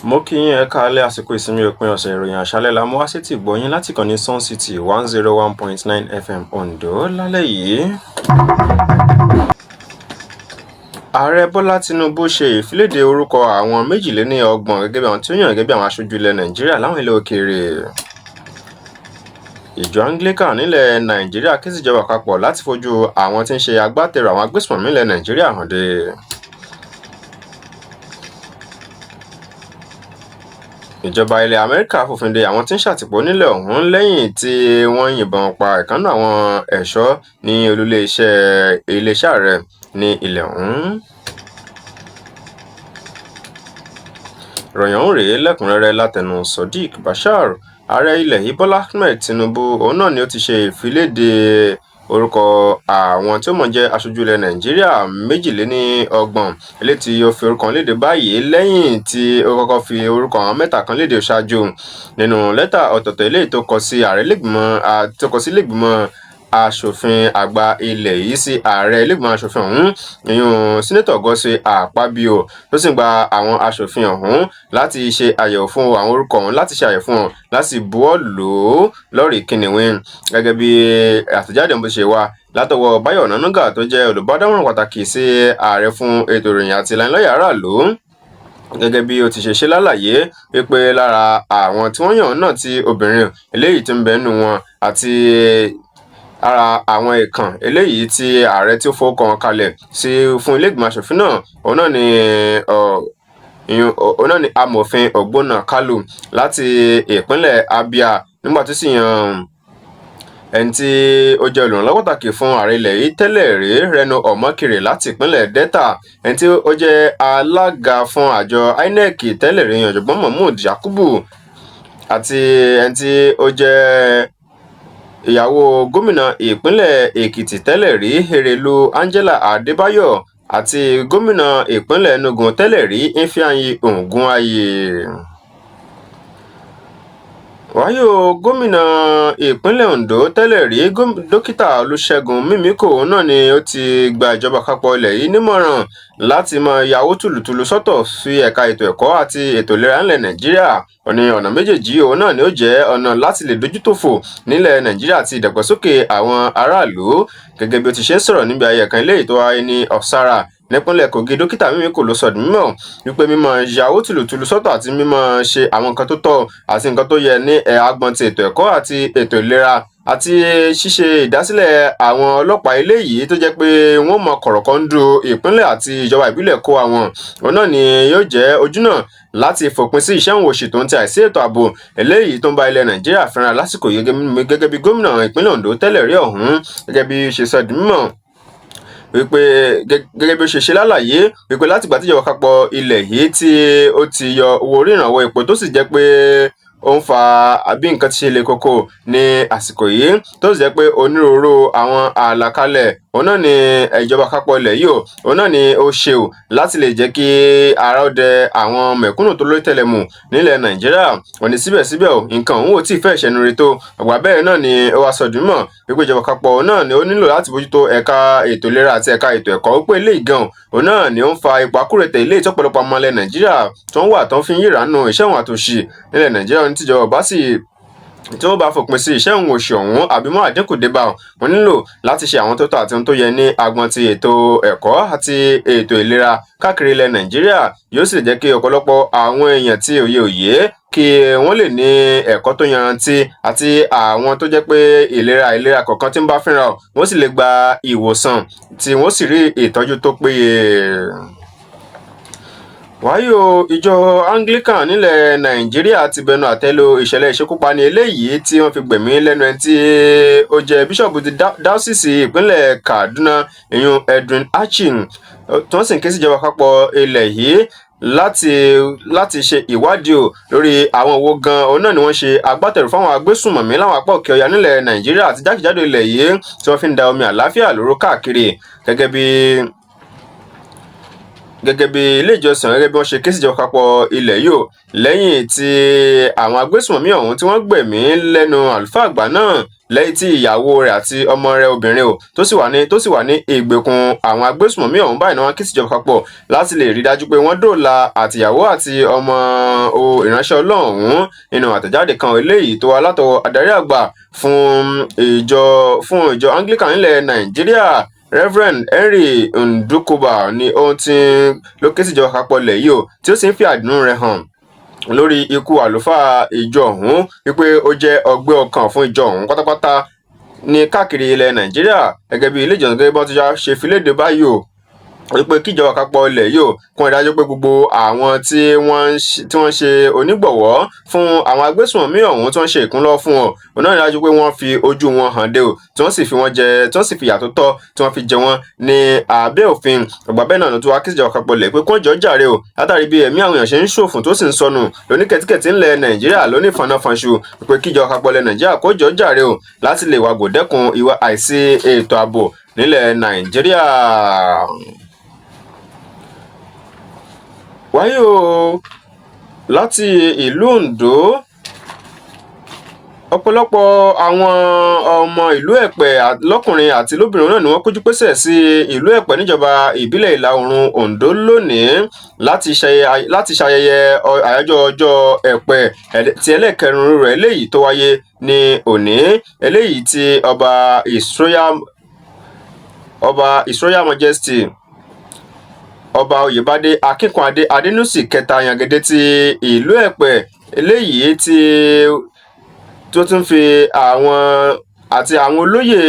Mo kí yín, ẹ káalẹ́. Àsìkò ìsinmi òpin ọ̀sẹ̀. Ìròyìn àṣálẹ́ la mú wá sétí ìgbọ́ yín láti kàn ní Sun City 101.9 FM Ondo lálẹ́ yìí. Ààrẹ Bọ́lá Tinubu ṣe ìfiléde orúkọ àwọn 32 gẹ́gẹ́ bí àwọn tí ó yàn gẹ́gẹ́ bí àwọn aṣojú ilẹ̀ Nàìjíríà láwọn ilẹ̀ òkèèrè. Ìjọ Anglican nílẹ̀ Nàìjíríà ké síjọba àpapọ̀ láti fojú àwọn tí ń ṣe agbátẹrù àwọn agbésùnmọ̀mí ilẹ̀ Nàìjíríà hàn dé. Ìjọba ilẹ̀ Amẹ́ríkà fòfin de àwọn tí ń ṣàtìpó nílẹ̀ ọ̀hún lẹ́yìn tí wọ́n yìnbọn pa ìkan nínú àwọn ẹ̀ṣọ́ ní olú iléeṣẹ́ ààrẹ ní ilẹ̀ ọ̀hún. Ìròyìn ọ̀hún rèé lẹ́kùnrẹ́rẹ́ látẹnu Sodiq Bashar. Ààrẹ ilẹ̀ yìí Bọ́lá Ahmed Tinubu òun náà ni ó ti ṣe ìfiléde orúkọ àwọn tí ó mọ̀ jẹ́ aṣojú ilẹ̀ Nàìjíríà 32, eléyìí tí ó fi orúkọ léde báyìí lẹ́yìn tí ó kọ́kọ́ fi orúkọ àwọn mẹ́ta kan léde ṣáájú nínú lẹ́tà ọ̀tọ̀ọ̀tọ̀ eléyìí tó kọ sí ààrẹ lẹ́gbìmọ̀ tó kọ sí lẹ́gbìmọ̀ aṣòfin àgbà ilẹ̀ yìí, sí ààrẹ ilégbìmọ̀ aṣòfin ọ̀hún, ìyún Senator Godswill Akpabio, tó sì gba àwọn aṣòfin ọ̀hún láti ṣe àyẹ̀wò fún àwọn orúkọ ọ̀hún, láti ṣe àyẹ̀wò fún wọn, láti buwọ́ lù ú lọ́rìí kìnìún, gẹ́gẹ́ bí àtẹ̀jáde bó ṣe wá látọwọ́ Báyọ̀ Ọ̀nànúgà tó jẹ́ olùbádámọ̀ràn pàtàkì sí ààrẹ fún ètò ìròyìn àti ìlanilọ́yẹ̀ aráàlú. Gẹ́gẹ́ bí ó ti ṣe ṣe lálàyé wípé lára àwọn tí wọ́n yàn náà ti obìnrin eléyìí tó ń bẹ nínú wọn, àti ara àwọn ìkàn eléyìí tí ààrẹ tí ó fowó kan kalẹ̀ sí fún iléègbìmọ̀ aṣòfin náà, òun náà ni amòfin Ògbónà Kálù láti ìpínlẹ̀ Abia, nígbà tó sì yan ẹni tí ó jẹ́ olùrànlọ́wọ́ pàtàkì fún ààrẹ ilẹ̀ yìí tẹ́lẹ̀ rí, Reno Omokri, láti ìpínlẹ̀ Delta, ẹni tí ó jẹ́ alága fún àjọ INEC tẹ́lẹ̀ rí, ọ̀jọ̀gbọ́n Mahmood Yakubu, àti ẹni tí ó jẹ́ ìyàwó gómìnà ìpínlẹ̀ Èkìtì tẹ́lẹ̀ rí, Erelu Angela Adébáyọ̀, àti gómìnà ìpínlẹ̀ Enugu tẹ́lẹ̀ rí, Ifeanyi Ugwuanyi. Wàyí o, gómìnà ìpínlẹ̀ Ondo tẹ́lẹ̀ rí, Dókítà Olúṣẹ́gun Mímíkò, òun náà ni ó ti gba ìjọba àpapọ̀ ilẹ̀ yìí nímọ̀ràn láti máa yàwó tùlùtùlù sọ́tọ̀ sí ẹ̀ka ètò ẹ̀kọ́ àti ètò ìlera nílẹ̀ Nàìjíríà. Ó ní ọ̀nà méjèèjì òun náà ni ó jẹ́ ọ̀nà láti lè dójútòfò nílẹ̀ Nàìjíríà àti ìdàgbàsókè àwọn aráàlú. Gẹ́gẹ́ bí ó ti ṣe ń sọ̀rọ̀ níbi ayẹyẹ kan eléyìí tó wáyé ní Ọ̀sára nípínlẹ̀ Kogi, dókítà Mímíkò ló sọ di mímọ̀ wípé mímọ̀ yàwó tùlùtùlù sọ́tọ̀ àti mímọ̀ ṣe àwọn nǹkan tó tọ́ àti nǹkan tó yẹ ní agbọn ti ètò ẹ̀kọ́ àti ètò ìlera, àti ṣíṣe ìdásílẹ̀ àwọn ọlọ́pàá eléyìí tó jẹ́ pé wọ́n mọ kọ̀rọ̀kọ́ńdú ìpínlẹ̀ àti ìjọba ìbílẹ̀ kó àwọn, òun náà ni yóò jẹ́ ojúnà láti fòpin sí ìṣẹ́ òun òṣì tó ń ti àìsí ètò ààbò eléyìí tó ń bá ilẹ̀ Nàìjíríà fínra lásìkò yìí. Gẹ́gẹ́ bí gómìnà ìpínlẹ̀ Ondo tẹ́lẹ̀ rí ọ̀hún gẹ́gẹ́ bí ṣe sọ di mímọ̀ wípé, gẹ́gẹ́ bí ó ṣe ṣe lálàyé wípé látìgbà tíjọba àpapọ̀ ilẹ̀ yìí tí ó ti yọ owó orí ìrànwọ́ epo, tó sì jẹ́ pé ó ń fa bí nǹkan ti ṣe le koko ní àsìkò yìí, tó sì jẹ́ pé onírúurú àwọn àlàkalẹ̀ òun náà ni ìjọba àpapọ̀ ilẹ̀ yìí òun náà ni ó ṣe o láti lè jẹ́ kí ara ó dẹ àwọn mẹ̀kúnnù tó lórí tẹlẹmù nílẹ̀ Nàìjíríà. Ó ní síbẹ̀síbẹ̀ o, nǹkan òun ò tí ì fẹ́ ìṣẹ́nure tó ọ̀gbà. Bẹ́ẹ̀ náà ni ó wá sọ di mímọ̀ wípé ìjọba àpapọ̀ òun náà ni ó nílò láti bójútó ẹ̀ka ètò ìlera àti ẹ̀ka ètò ẹ̀kọ́, wípé eléyìí gan òun náà ni ó ń fa ipa kúrètè ilé ìtọ́pọ̀lọpọ̀ ọmọ ilẹ̀ Nàìjíríà tó ń wà tó ń fi ń yíranú ìṣẹ́ òun àtòṣì nílẹ̀ Nàìjíríà. Ní tíjọba bá sì tí wọ́n bá fòpin sí iṣẹ́ òun òṣì ọ̀hún àbí mọ́ àdínkù dé bá, wọn nílò láti ṣe àwọn tó tọ́ àti ohun tó yẹ ní agbọn ti ètò ẹ̀kọ́ àti ètò ìlera káàkiri ilẹ̀ Nàìjíríà, yóò sì jẹ́ kí ọ̀pọ̀lọpọ̀ àwọn èèyàn tí òye òye kí wọ́n lè ní ẹ̀kọ́ tó yanrantí, àti àwọn tó jẹ́ pé ìlera kọ̀ọ̀kan tí ń bá fínra, wọ́n sì lè gba ìwòsàn tí wọ́n sì rí ìtọ́jú tó péye. Wàyí o, ìjọ Anglican nílẹ̀ Nàìjíríà ti bẹnu àtẹ́ lu ìṣẹ̀lẹ̀ ìṣekúpani eléyìí tí wọ́n fi gbẹ̀mí lẹ́nu ẹni tí ó jẹ́ bíṣọ̀bù ti dáọ́sìsì ìpínlẹ̀ Kaduna, ìyún Edwin Achin, tí wọ́n sì ń ké síjọba àpapọ̀ ilẹ̀ yìí láti ṣe ìwádìí o lórí àwọn owó gan òun náà ni wọ́n ṣe agbátẹrù fáwọn agbésùnmọ̀mí láwọn apá òkè ọya nílẹ̀ Nàìjíríà àti jákèjádò ilẹ̀ yìí tí wọ́n fi ń da omi àlàáfíà lóró káàkiri. Gẹ́gẹ́ bí ilé ìjọsìn, gẹ́gẹ́ bí wọ́n ṣe ké síjọba àpapọ̀ ilẹ̀ yìí o lẹ́yìn tí àwọn agbésùnmọ̀mí ọ̀hún tí wọ́n gbẹ̀mí lẹ́nu àlùfáà àgbà náà. Lẹ́yìn tí ìyàwó rẹ̀ àti ọmọ rẹ̀ obìnrin o tó sì wà ní ìgbèkùn àwọn agbésùnmọ̀mí ọ̀hún báyìí náà, wọ́n ké síjọba àpapọ̀ láti lè rí dájú pé wọ́n dóòlà àtìyàwó àti ọmọ ìránṣẹ́ Ọlọ́run ọ̀hún. Nínú àtẹ̀jáde kan eléyìí tó wá látọwọ́ adarí àgbà fún ìjọ Anglican nílẹ̀ Nàìjíríà, Reverend Henry Ndukuba, ní ohun tí ló ké síjọba àpapọ̀ ilẹ̀ yìí o, tí ó sì ń fi àìdùnnú rẹ̀ hàn lórí ikú àlùfáà ìjọ ọ̀hún, wípé ó jẹ́ ọgbẹ́ ọkàn fún ìjọ ọ̀hún pátápátá ní káàkiri ilẹ̀ Nàìjíríà, gẹ́gẹ́ bí ilé ìjọsìn gẹ́gẹ́ bí wọ́n ti ṣe fi léde báyìí o, wípé kíjọba àpapọ̀ ilẹ̀ yìí o kún ìdájọ́ pé gbogbo àwọn tí wọ́n ṣe onígbọ̀wọ́ fún àwọn agbésùnmọ̀mí ọ̀hún, tí wọ́n ṣe ìkúnlọ́wọ́ fún wọn, òun náà dájú pé wọ́n fi ojú wọn hàn dé o, tí wọ́n sì fi wọ́n jẹ, tí wọ́n sì fi ìyà tó tọ́ tí wọ́n fi jẹ wọ́n ní abẹ́ òfin. Ọgbà bẹ́ẹ̀ náà ló tún wá kí ìjọba àpapọ̀ ilẹ̀ pé kó jọ̀ọ́ jàre o, látàrí bí ẹ̀mí àwọn èèyàn ṣe ń ṣòfò tó sì ń sọnù lóníkẹ̀tíkẹ̀tí ńlẹ̀ Nàìjíríà lóní fọnáfọnṣu, pé kíjọba àpapọ̀ ilẹ̀ Nàìjíríà kó jọ̀ọ́ jàre o, láti lè wàgò dẹ́kun ìwà àìsí ètò ààbò nílẹ̀ Nàìjíríà. Wáyé o, láti ìlú Ondo, ọ̀pọ̀lọpọ̀ àwọn ọmọ ìlú Ẹ̀pẹ́ lọ́kùnrin àti lóbìnrin náà ni wọ́n péjú pésẹ̀ sí ìlú Ẹ̀pẹ́ níjọba ìbílẹ̀ Ìlà Oòrùn Ondo lónìí láti ṣayẹyẹ àyájọ́ ọjọ́ Ẹ̀pẹ́ ti ẹlẹ́ẹ̀kẹrin rẹ̀, eléyìí tó wáyé ní òní, eléyìí tí ọba His Royal Majesty, Ọba Oyèbádé Akínkúnadé Adénúsì kẹta Yangede ti ìlú Ẹ̀pẹ́, eléyìí tí tó tún fi àwọn àti àwọn olóyè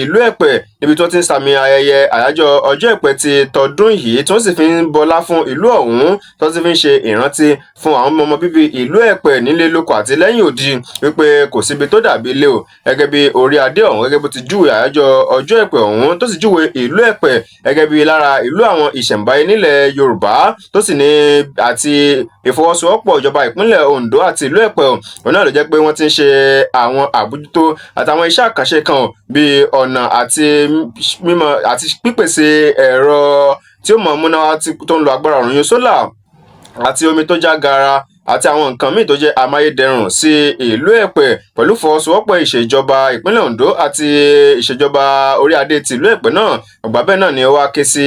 ìlú Ẹ̀pẹ́ níbi tí wọ́n ti ń sàmì ayẹyẹ àyájọ́ ọjọ́ Ẹ̀pẹ́ ti tọdún yìí, tí wọ́n sì fi ń bọlá fún ìlú ọ̀hún, tí wọ́n sì fi ń ṣe ìrántí fún àwọn ọmọ bíbí ìlú Ẹ̀pẹ́ nílé lóko àti lẹ́yìn odi wípé kò síbi tó dàbí ilé o. Gẹ́gẹ́ bí orí adé ọ̀hún, gẹ́gẹ́ bó ti júwe àyájọ́ ọjọ́ Ẹ̀pẹ́ ọ̀hún, tó sì júwe ìlú Ẹ̀pẹ́ gẹ́gẹ́ bí lára ìlú àwọn ìṣẹ̀ǹbáyé nílẹ̀ Yorùbá, tó sì ní àti ìfọwọ́sowọ́pọ̀ ìjọba ìpínlẹ̀ Ondo àti ìlú Ẹ̀pẹ́ òun náà ló jẹ́ pé wọ́n ti ń ṣe àwọn àbójútó àtàwọn iṣẹ́ àkànṣe kan bíi ọ̀nà àti mímọ àti pípèsè ẹ̀rọ tí ó mọ̀ múná tó ń lo agbára òrùn yún solar, àti omi tó já gaara, àti àwọn nǹkan míì tó jẹ́ amáyédẹrùn sí ìlú Ẹ̀pẹ́, pẹ̀lú ìfọwọ́sowọ́pọ̀ ìṣèjọba ìpínlẹ̀ Ondo àti ìṣèjọba orí adé ti ìlú Ẹ̀pẹ́ náà. Ọgbà bẹ́ẹ̀ náà ni ó wá ké sí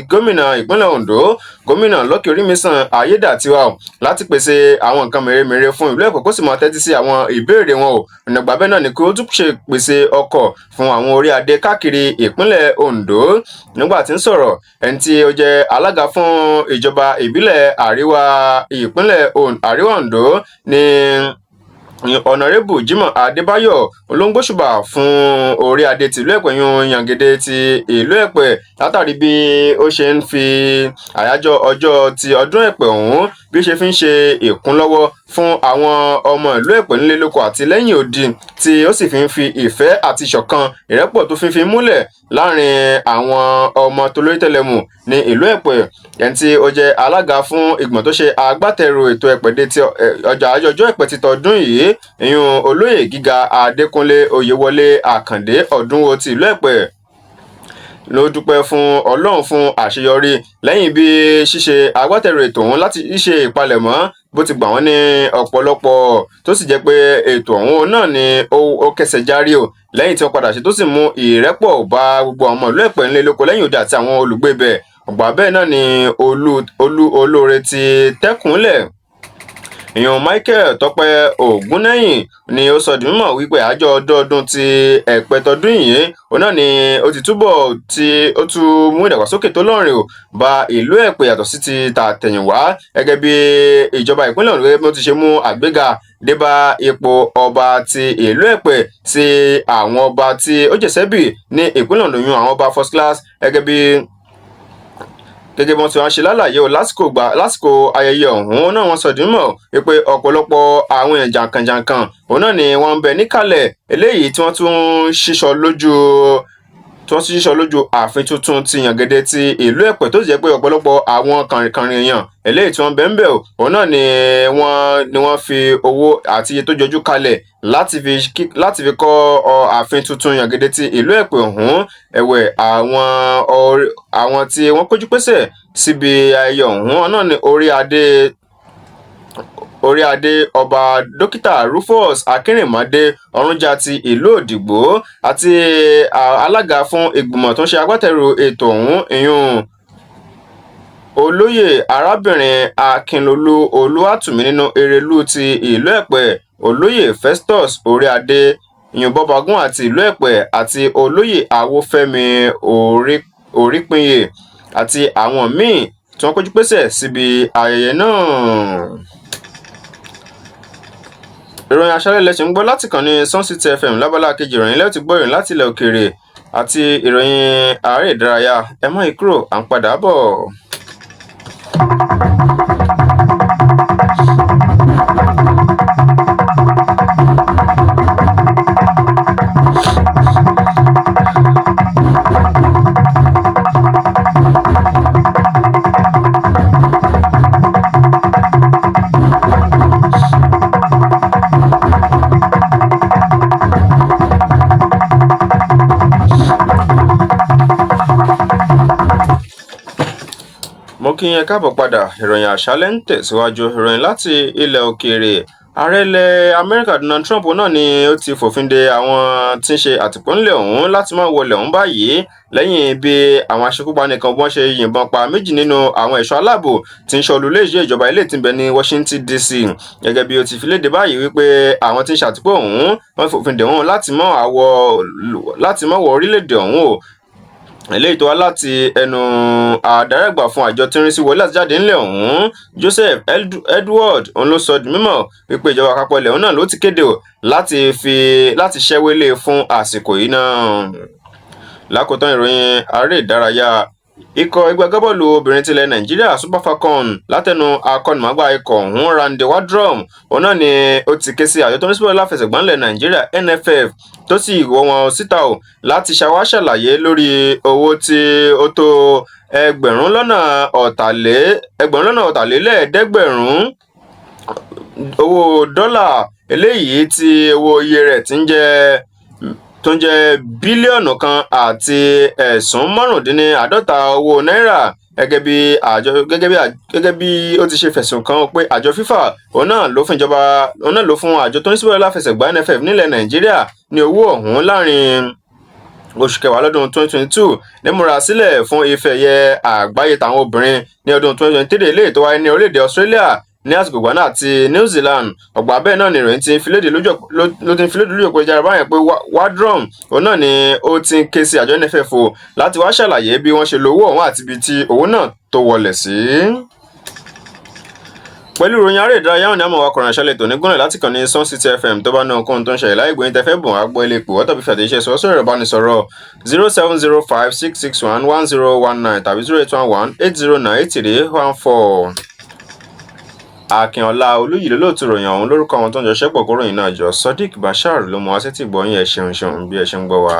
gómìnà ìpínlẹ̀ Ondo, Gómìnà Lucky Orímisan Ayédàtiwa, láti pèsè àwọn nǹkan mèremère fún ìlú Ẹ̀pẹ́, kó sì máa tẹ́tí sí àwọn ìbéèrè wọn o. Ọ̀nà bẹ́ẹ̀ náà ni kí ó tún ṣe pèsè ọkọ̀ fún àwọn orí adé káàkiri ìpínlẹ̀ Ondo. Nígbà tí ń sọ̀rọ̀, ẹni tí ó jẹ́ alága fún ìjọba ìbílẹ̀ àríwá ìpínlẹ̀ àríwá Ondo ní Ọ̀nàrẹ́bù Jimoh Adébáyọ̀ ló ń gbóṣùbà fún orí adé tìlú Ẹ̀pẹ́ yún Yangede ti ìlú Ẹ̀pẹ́, látàrí bí ó ṣe ń fi àyájọ́ ọjọ́ ti ọdún Ẹ̀pẹ́ ọ̀hún, bí ó ṣe fi ń ṣe ìkúnlọ́wọ́ fún àwọn ọmọ ìlú Ẹ̀pẹ́ nílé lóko àti lẹ́yìn odi, tí ó sì fi ń fi ìfẹ́ àti ìṣọ̀kan ìrẹ́pọ̀ tó fi múlẹ̀ láàrin àwọn ọmọ tolórí tẹlẹmù ní ìlú Ẹ̀pẹ́. Ẹni tí ó jẹ́ alága fún ìgbìmọ̀ tó ṣe agbátẹrù ètò Ẹ̀pẹ́dé ti ọjà àjọjọ́ Ẹ̀pẹ́ ti tọdún yìí, ìyún Olóyè Gíga Adékúnlé Oyèwọlé Àkàndé Ọ̀dúnwó ti ìlú Ẹ̀pẹ́, ló dúpẹ́ fún Ọlọ́run fún àṣeyọrí lẹ́yìn bí ṣíṣe agbátẹrù ètò ọ̀hún láti ṣe ìpalẹ̀mọ́ bó ti gbà wọ́n ní ọ̀pọ̀lọpọ̀, tó sì jẹ́ pé ètò ọ̀hún náà ni ó kẹsẹ̀ járí o lẹ́yìn tí wọ́n padà ṣe, tó sì mú ìrẹ́pọ̀ bá gbogbo àwọn ọmọ ìlú Ẹ̀pẹ́ ńlẹ̀ lóko lẹ́yìn odi àti àwọn olùgbé ibẹ̀. Ọ̀gbà bẹ́ẹ̀ náà ni olú olú olóore ti tẹ́kùnlẹ̀, ìyẹn Michael Tọ́pẹ́ Ògúnnẹ́yìn, ni ó sọ di mímọ̀ wípé àjọ ọdọọdún ti Ẹ̀pẹ́ tọdún yìí òun náà ni ó ti túbọ̀ tí ó tún mú ìdàgbàsókè tó lọ́rìn ò bá ìlú Ẹ̀pẹ́ yàtọ̀ sí ti tàtẹ̀yìnwá, gẹ́gẹ́ bí ìjọba ìpínlẹ̀ Ondo gẹ́gẹ́ bí wọ́n ti ṣe mú àgbéga dé bá ipò ọba ti ìlú Ẹ̀pẹ́ sí àwọn ọba tí ó jẹ̀sẹ́bì ní ìpínlẹ̀ Ondo, yún àwọn ọba first class, gẹ́gẹ́ bí wọ́n ti wá ṣe lálàyé o. Lásìkò gbà lásìkò ayẹyẹ ọ̀hún náà, wọ́n sọ di mímọ̀ wípé ọ̀pọ̀lọpọ̀ àwọn èèyàn jàǹkànjàǹkàn òun náà ni wọ́n ń bẹ níkàlẹ̀, eléyìí tí wọ́n tún ṣíṣọ lójú ààfin tuntun ti Yàngẹ̀dẹ̀ ti ìlú Ẹ̀pẹ́, tó sì jẹ́ pé ọ̀pọ̀lọpọ̀ àwọn kànrìnkànrìn èèyàn eléyìí tí wọ́n bẹ ń bẹ̀ òun náà ni wọ́n fi owó àti iye tó jọjú kalẹ̀ láti fi kọ́ ààfin tuntun Yàngẹ̀dẹ̀ ti ìlú Ẹ̀pẹ́ ọ̀hún. Ẹ̀wẹ̀, àwọn tí wọ́n péjú pésẹ̀ síbi ayẹyẹ ọ̀hún náà ni orí adé. Orí adé, Ọba Dókítà Rufus Akínrìnmọ́dé Ọ̀rúnjà ti ìlú Òdìgbò, àti alága fún ìgbìmọ̀ tó ń ṣe agbátẹrù ètò ọ̀hún, ìyún Olóyè Arábìnrin Akínlolú Olúwàtúmí nínú Erelú ti ìlú Ẹ̀pẹ́, Olóyè Festus Oríadé Ìyùnbọ̀bágún àti ìlú Ẹ̀pẹ́, àti Olóyè Awófẹ́mi Orípinyè àti àwọn míì tí wọ́n péjú pésẹ̀ síbi ayẹyẹ náà. Ìròyìn àṣálẹ́ lẹ ṣì ń gbọ́ láti kàn ní Sun City FM. Lábala kejì ìròyìn lẹ́yìn tí gbọ́ ìròyìn láti ilẹ̀ òkèèrè àti ìròyìn àárẹ̀ ìdárayá. Ẹ má yí kúrò, à ń padà bọ̀. Mo kí yín káàbọ̀ padà. Ìròyìn àṣálẹ́ ń tẹ̀síwájú. Ìròyìn láti ilẹ̀ òkèèrè: Ààrẹ ilẹ̀ Amẹ́ríkà Donald Trump náà ni ó ti fòfin de àwọn tí ń ṣe àtìpó ńlẹ̀ ọ̀hún láti máa wọlé ọ̀hún báyìí, lẹ́yìn bí àwọn aṣekúpani kan wọ́n ṣe yìnbọn pa méjì nínú àwọn ẹ̀ṣọ́ aláàbò tí ń ṣọlú iléeṣẹ́ ìjọba ilé tí ń bẹ ní Washington DC. Gẹ́gẹ́ bí ó ti fi léde báyìí wípé àwọn tí ń ṣàtìpó ọ̀hún, wọ́n fòfin dè wọ́n láti má wọ orílẹ̀-èdè ọ̀hún o. Eléyìí tó wá láti ẹnu adarí àgbà fún àjọ tí ń rí sí wọlé àti jáde ńlẹ̀ ọ̀hún, Joseph Edward, òun ló sọ di mímọ̀ wípé ìjọba àpapọ̀ ilẹ̀ ọ̀hún náà ló ti kéde o láti ṣẹ́wélé fún àsìkò yìí náà. Lákòótán, ìròyìn aré ìdárayá: Ikọ̀ ẹgbẹ́ agbábọ́ọ̀lù obìnrin tilẹ̀ Nàìjíríà Super Falcon, látẹnu akọ́nimọ̀ọ́gbá ikọ̀ ọ̀hún Randy Waldrum, òun náà ni ó ti ké sí àjọ tó ń rí sí bọ́ọ̀lù aláfẹsẹ̀gbá ńlẹ̀ Nàìjíríà NFF, tó sì wọ́ wọn síta o láti ṣàwá ṣàlàyé lórí owó tí ó tó 3,400,000 owó dọ́là, eléyìí tí owó iye rẹ̀ ti ń jẹ́ tó ń jẹ́ 1.165 bílíọ̀nù owó náírà, gẹ́gẹ́ bí ó ti ṣe fẹ̀sùn kàn pé àjọ FIFA òun náà ló fún ìjọba, òun náà ló fún àjọ tó ń síbẹ̀ láfẹsẹ̀gbá NFF nílẹ̀ Nàìjíríà ní owó ọ̀hún láàrin oṣù kẹwàá lọ́dún 2022, nímúra sílẹ̀ fún ife ẹ̀yẹ àgbáyé tàwọn obìnrin ní ọdún 2023, eléyìí tó wáyé ní orílẹ̀-èdè Australia ní àsìkò ìgbà náà àti New Zealand. Ọ̀gbà bẹ́ẹ̀ náà ni ìròyìn ti ń fi léde lójú ló ti ń fi léde lójú òpó ìjára báyẹn pé Waldrum òun náà ni ó ti ń ké sí àjọ NFF o láti wá ṣàlàyé bí wọ́n ṣe lo owó ọ̀hún àti ibi tí owó náà tó wọlé sí. Pẹ̀lú ìròyìn aré ìdárayá òní, àmọ́ wa kọ̀ọ̀rọ̀ àṣálẹ̀ tòní gúnlẹ̀ láti kàn ní Sun City FM. Tó bá ní ohunkóhun tó ń ṣẹlẹ̀ láì gbóyin tẹ́fẹ́ bùn àgbọ̀ ilé ìpò wọ́tàbí fàtẹ̀jíṣẹ́ sọ sórí ẹ̀rọ ìbánisọ̀rọ̀ 07056611019 tàbí 08118098314. Akínọlá Olúyìí lólóòtú ìròyìn ọ̀hún. Lórúkọ àwọn tó ń jọ ṣẹ́pọ̀ kó ròyìn náà jọ, Sodiq Bashar ló mú wá sétí ìgbọ́ yín. Ẹ ṣeun ṣeun bí ẹ ṣe ń gbọ́ wa.